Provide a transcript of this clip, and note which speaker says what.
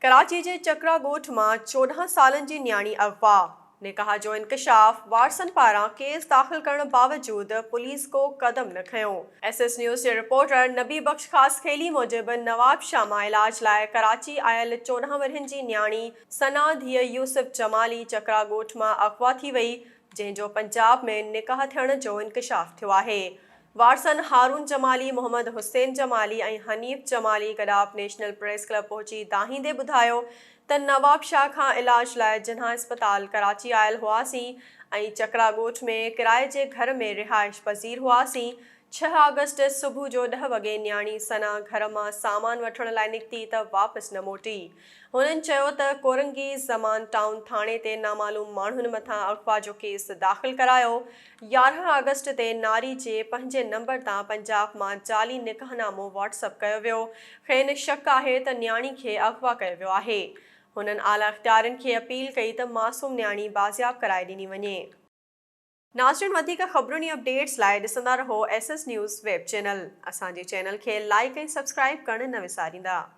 Speaker 1: ڪراچي جي چڪرا ڳوٺ مان 14 سالن جي نياڻي اغوا، نڪاح جو انڪشاف، وارثن پاران ڪيس داخل ڪرڻ باوجود پوليس ڪو قدم نه کنيو. ايس ايس نيوز جي رپورٽر نبي بخش خاصخيلي موجب نوابشاهه مان علاج لاء ڪراچي آيل 14 ورهين جي نياڻي ثنا ڌيء يوسف جمالي چڪرا ڳوٺ مان اغوا ٿي وئي، جنهن جو پنجاب ۾ نڪاح ٿيڻ جو انڪشاف ٿيو آهي. وارثن Haroon Jamali, Muhammad Hussain Jamali ۽ Hanif Jamali Gadap national press club پهچي دانهيندي ٻڌايو ته نوابشاهه کان علاج لاء جناح اسپتال ڪراچي آيل هئاسين ۽ چڪڙا ڳوٺ ۾ ڪرائي جي گهر ۾ رهائش پذير هئاسين، ڇهه آگسٽ صبح جو ڏهه وڳي نياڻي ثنا گهر مان سامان وٺڻ لاء نڪتي ته واپس نه موٽي. هنن چيو ته ڪورنگي زمان ٽائون ٿاڻي تي نامعلوم ماڻهن مٿان اغوا جو ڪيس داخل ڪرايو، 11 آگسٽ تي ناري جي پنهنجي نمبر تان پنجاب مان جعلي نڪاح نامو واٽس اپ ڪيو ويو، کين شڪ آهي ته نياڻي کي اغوا ڪيو ويو آهي. هنن اعليٰ اختيارين کي اپيل ڪئي ته معصوم نياڻي بازياب ڪرائي ڏني وڃي. ناظرين وڌيڪ خبرن ۽ اپڊيٽس لاء ڏسندا رهو S S news web channel. اسان جي چينل کي لائيڪ ۽ سبسڪرائيب ڪرڻ نه وساريندا.